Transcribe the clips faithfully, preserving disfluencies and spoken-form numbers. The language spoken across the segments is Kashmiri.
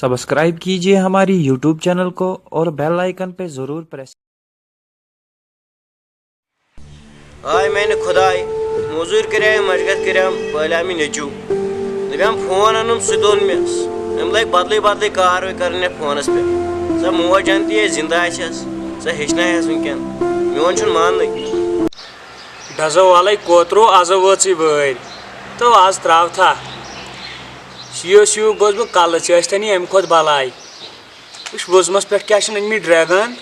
सब्सक्राइब कीजिए हमारी यूट्यूब चैनल को और बेल आइकन पे ज़रूर प्रेस। آے میانہِ خۄدایہِ، موٚزوٗرۍ کریٛاے، مشقت کریٛام، پٲلیٛام یہِ نیٚچوٗ۔ دپیٛام فون انُم، سُہ تہِ اوٚن مےٚ۔ أمۍ لٲگۍ بدلٕے بدلٕے کاروٲیی کرٕنۍ یتھ فونس پٮ۪ٹھ۔ سۄ موج جنتی ییٚلہِ زندٕ آسٮ۪س، سۄ ہیٚچھناوہٮ۪س وٕنکٮ۪ن۔ میون چھُنہٕ ماننٕے۔ ڈزو ولے کوترو، از وٲژٕے وٲرۍ۔ تو از تراوتھا۔ سیو سیو گوس بہٕ کلہٕ، ژےٚ ٲسۍ تن یہِ امہِ کھۄتہٕ بلاے۔ وٕچھ وُزمس پٮ۪ٹھ کیٛاہ چھِن أنۍ مٕتۍ ڈریگن۔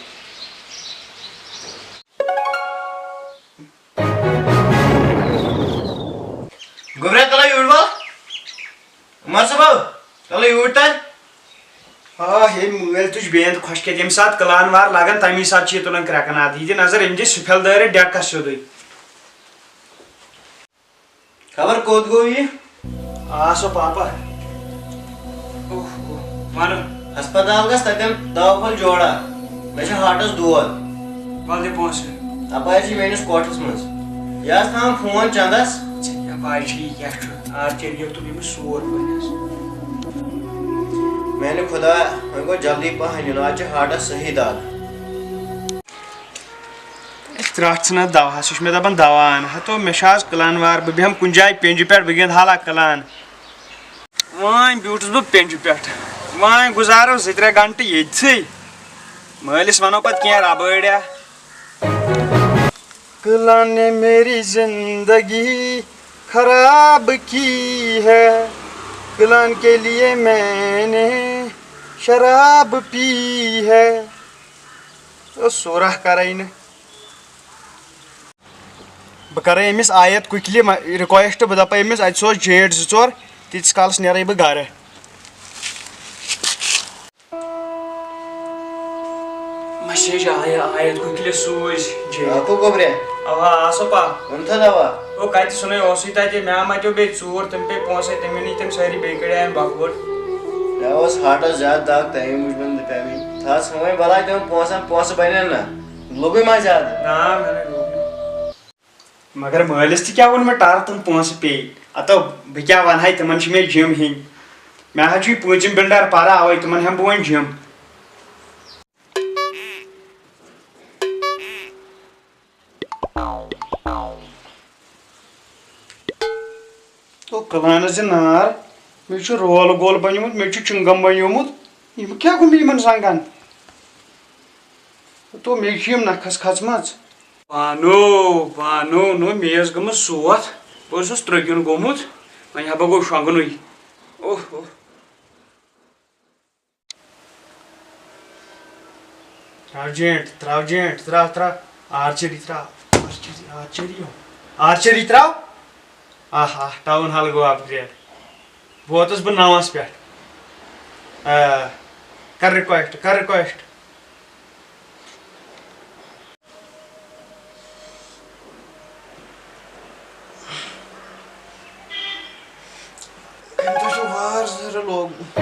گوٚبرا، تَلَے یوٗرۍ وَل۔ عمر صٲبو، تَلَے یوٗرۍ تَل۔ آ، ہے مٲلۍ تُج بیٚیَن تہٕ خۄش کھٮ۪تھ۔ ییٚمہِ ساتہٕ کٕلان وار لَگَن، تَمی ساتہٕ چھِ یہِ تُلان کرٛٮ۪کہٕ ناد۔ یہِ دِ نظر، أمۍ دِ سُپھٮ۪ل دٲرِتھ ڈٮ۪کَس سیوٚدُے۔ خبر کوٚت گوٚو یہِ؟ آ، سُہ پاپا۔ اوہ، اوہ، وَنُن۔ ہسپتال گژھ، تَتٮ۪ن دوا پھوٚل جوڑا۔ مےٚ چھُ ہارٹَس دود۔ وَل دِ پونٛسہٕ۔ اَپارِ چھِ میٛٲنِس کوٹھَس منٛز۔ یہِ آس تھاوان فون چَندَس۔ ژےٚ کیٛاہ پَے چھِ یہِ کیٛاہ چھُ؟ آرچٔری یوت تُل أمِس سور بٔنِس۔ میٛانہِ خۄدا، وۄنۍ گوٚو جلدی پَہَن یُن، آز چھِ ہارٹَس صحیح دَگ۔ ہے، ترٛٹھ ژھٕنان دَوہَس، یہِ چھُ مےٚ دَپان دَوا اَن۔ ہَتو، مےٚ چھُ آز کٕلان وار، بہٕ بیٚہمہٕ کُنہِ جایہِ پٮ۪نٛجہِ پٮ۪ٹھ، بہٕ گِنٛدٕ حالہ کٕلان۔ وۄنۍ بیوٗٹھُس بہٕ پٮ۪نٛجہِ پٮ۪ٹھ، وۄنۍ گُزارو زٕ ترٛےٚ گھنٹہٕ ییٚتھٕے، مٲلِس وَنو پَتہٕ کینٛہہ رَبٲڑیا۔ کٕلان نے میری زندگی خراب کی ہے، کٕلان کے لیے میں نے شراب پی ہے۔ او سورہ کرے نہٕ۔ بہٕ کرے أمِس آیت کُکلہِ ما-، request، بہٕ دپے أمِس، اتہِ سوز جیٹ زٕ ژور، تیٖتِس کالس نیرے بہٕ گرٕ۔ Message آیہِ، آیت کُکلہِ سوٗزۍ جیٹ۔ آکو گوٚبرے۔ اوا، آسو پا۔ ووٚن تھا دوا۔ او، کتہِ سُنے اوسُے تتہِ، مےٚ متیو بیٚیہِ ژوٗر، تِم پے پونٛسے، تِم أنۍ تِم سٲری بیٚیہِ کڑیایم بۄکھوٹ۔ مےٚ اوس ہارٹس زیادٕ دگ، تمے موٗجوٗبن دپیو مےٚ۔ تھاو ژھٕنوے بلاے تِمن پونٛسن، پونٛسہٕ بنن نہ۔ لوٚگُے ما زیادٕ؟ نا، مےٚ نَے لوٚگ نہٕ۔ مگر مٲلِس تہِ کیٛاہ ووٚن مےٚ، ٹارٕ تِم پونٛسہٕ پیٚیہِ۔ ہتو، بہٕ کیٛاہ ونہٕ ہاے، تِمن چھِ مےٚ جِم ہیٚنۍ۔ مےٚ حظ چھُ یہِ پوٗنٛژِم بِلڈر پرٕ، اوے تِمن ہٮ۪مہٕ بہٕ وۄنۍ جِم۔ تو کلانس زِ نار، مےٚ چھُ رول گول بنیومُت، مےٚ چھُ چنگم بنیومُت۔ یِم کیٛاہ گوٚو مےٚ یِمن زنٛگن؟ تو مےٚ چھِ یِم نکھس کھژمژ۔ پانو، پانو، نو مےٚ ٲس گٔمٕژ سوتھ، بہٕ اوسُس ترٛکیُن گوٚمُت، وۄنۍ ہا بہٕ گوٚو شۄنٛگنُے۔ اوہ، اوہ۔ تراو جینٹ، تراو جینٹ، تراو، تراو۔ آرچری تراو، آرچری، آرچری، آرچری تراو۔ آہ، آہ، ٹاؤن ہال گوٚو اپگریڈ۔ ووتُس بہٕ نَوَس پٮ۪ٹھ۔ آ، کر ریکویسٹ، کر ریکویسٹ۔ أمۍ تۄہہِ چھُ وار زیادٕ لوگمُت۔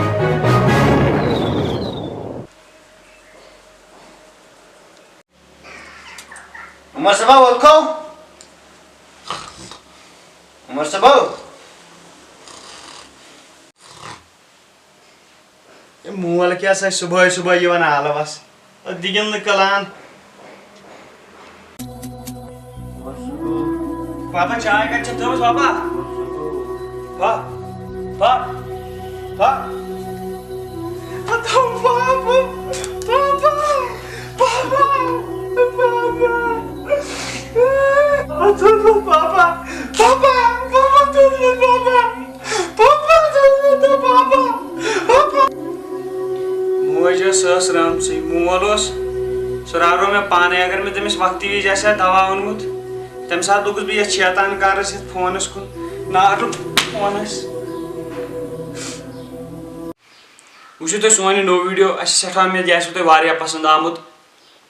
عمر صٲبا، اوٚت کھو۔ عمر صٲبا۔ ہے مول کیٛاہ سا صُبحٲے صُبحٲے یِوان آلوَس؟ اَدٕ دِگِن نہٕ کَلان۔ پاپا، چاے کَتہِ چھَتھ تھٲومٕژ، پاپا؟ پا-، پا-، پا-، پاپا، پاپا، پاپا، پاپا، پاپا۔ پاپا، پاپا، پاپا، پاپا۔ پاپا، پاپا، پاپا، پاپا۔ موج ٲس، سۄ ٲس رٲمژٕے، مول اوس، سُہ راورو مےٚ پانے۔ اگر مےٚ تٔمِس وقتہٕ وِزِ آسہِ ہا دوا اوٚنمُت، تَمہِ ساتہٕ لوٚگُس بہٕ یَتھ شیطان کارَس، یَتھ فونَس کُن، ناٹُک فونَس۔ وٕچھِو تُہۍ سون یہِ نوٚو video، اَسہِ چھِ سٮ۪ٹھاہ اُمید یہِ آسِوٕ تۄہہِ واریاہ پسنٛد آمُت۔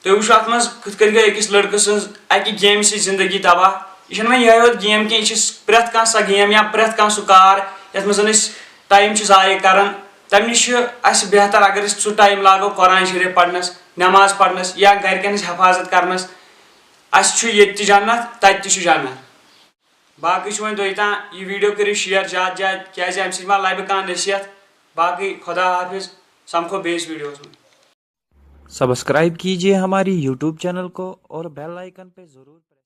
تُہۍ وٕچھِو اَتھ منٛز کِتھ کٔنۍ گٔے أکِس لٔڑکہٕ سٕنٛز اَکہِ گیمہِ سۭتۍ زندگی تباہ۔ یہِ چھَنہٕ وۄنۍ یِہوٚے یوت گیم کینٛہہ، یہِ چھِ پرٛٮ۪تھ کانٛہہ سۄ گیم یا پرٛٮ۪تھ کانٛہہ سُہ کار یَتھ منٛز أسۍ ٹایم چھِ ضایع کَران۔ تَمہِ نِش چھُ اَسہِ بہتر اگر أسۍ سُہ ٹایم لاگو قرآن شریٖف پَرنَس، نٮ۪ماز پَرنَس یا گَرِکٮ۪ن ہِنٛز حفاظت کَرنَس۔ اَسہِ چھُ ییٚتہِ تہِ جنت، تَتہِ تہِ چھُ جنت۔ باقٕے چھُ وۄنۍ تۄہہِ تام، یہِ video کٔرِو share زیادٕ زیادٕ، کیٛازِ اَمہِ سۭتۍ ما لَبہِ کانٛہہ نصیحت۔ باقٕے خدا حافظ۔ سمکھو بیٚیِس ویٖڈیوَس منٛز۔ सब्सक्राइब कीजिए हमारी यूट्यूब चैनल को और बेल आइकन पे ज़रूर